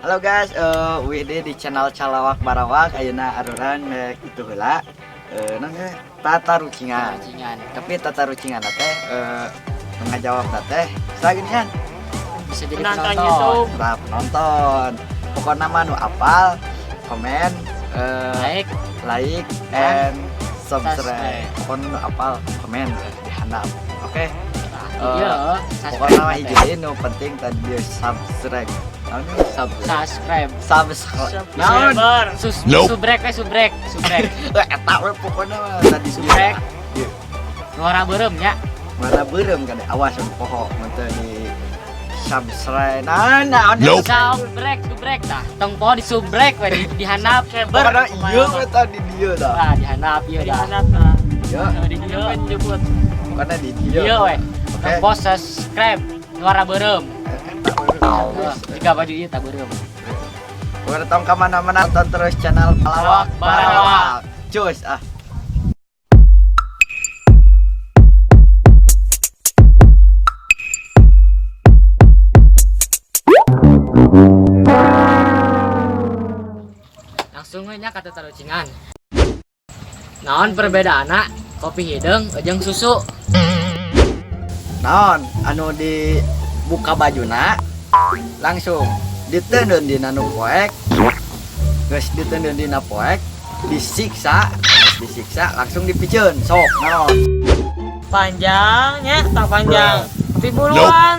Halo guys, WD di channel Calawak Barawak ayeuna arurang rek itu heula. Naon teh? Tatarucingan. Tatarucingan. Tapi tatarucingan teh nu ngajawab teh saha geuningan? Bisa jadi Penonton penonton. YouTube. Tah, penonton. Pokokna mah nu apal komen, Like, like and subscribe. Subscribe. Pokoknya nu apal komen di handap. Oke. Nah, iya, Pokoknya mah subscribe. hiji deui nu penting tadi dia subscribe. Naon nih? Subscribe. Subscribe. Subscribe. Naon? Subscriber. Sus Nope. Subrek we subrek, subrek. Eh, eta we pokoknya mah tadi Subrek. Ieu. Suara beureum nya. Mana beureum kan awas mun poho mun teu di subscribe. Nah, naon? Nope. Subrek, subrek tah. Tong poho di subrek we di handap. Subscriber. Pokoknya ieu we tadi dieu dah. Tah, di handap ieu Di dah. handap lah. Ieu, Di dieu. Penjemput. pokoknya di dieu. Ieu we. Oke. Tong poho subscribe. Suara beureum. Eta we. Jika baju ieu tah beureum. Pokoknya tong ka mana-mana nonton terus channel Palawak Barawak. Barawak. Cus ah. Langsung we nya ka tatarucingan. Naon perbedaanna kopi hideung jeung susu? Naon anu dibuka bajuna langsung diteundeun dina nu poek, geus diteundeun dina poek, disiksa, disiksa langsung dipiceun. Sok naon? Panjangnya, tak panjang. Tapi buruan.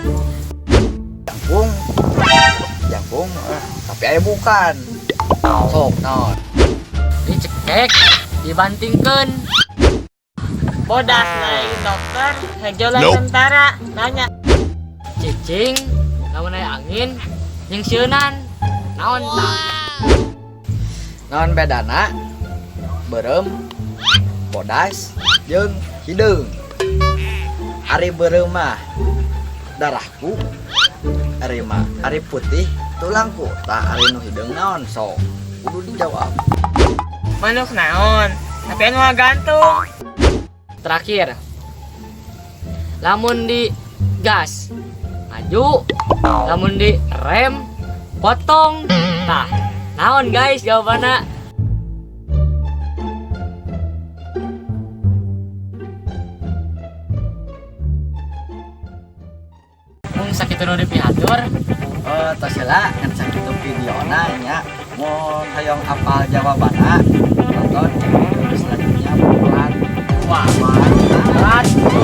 Jangkung, jangkung, tapi aya bukan. Sok naon? Dicekek, dibantingkeun. Bodas lain dokter, hejo lain Nope. tentara. Nanya. Cicing, lamun aya angin, nyingsieunan. Naon tah? Naon bedana beureum, bodas jeung hideung? Ari beureum mah darahku, ari mah ari putih tulangku. Tah, ari nu hideung naon? Sok kudu dijawab. Manuk naon? Tapi anu gantung. Terakhir. Lamun di gas maju, lamun di rem potong. Tah, naon guys jawabanna? Mung sakitu nu dipihatur. Oh, tos heula kan sakitu videona nya. Mun hoyong apal jawabanna, nonton video selanjutnya part Wah, 1. Part 2.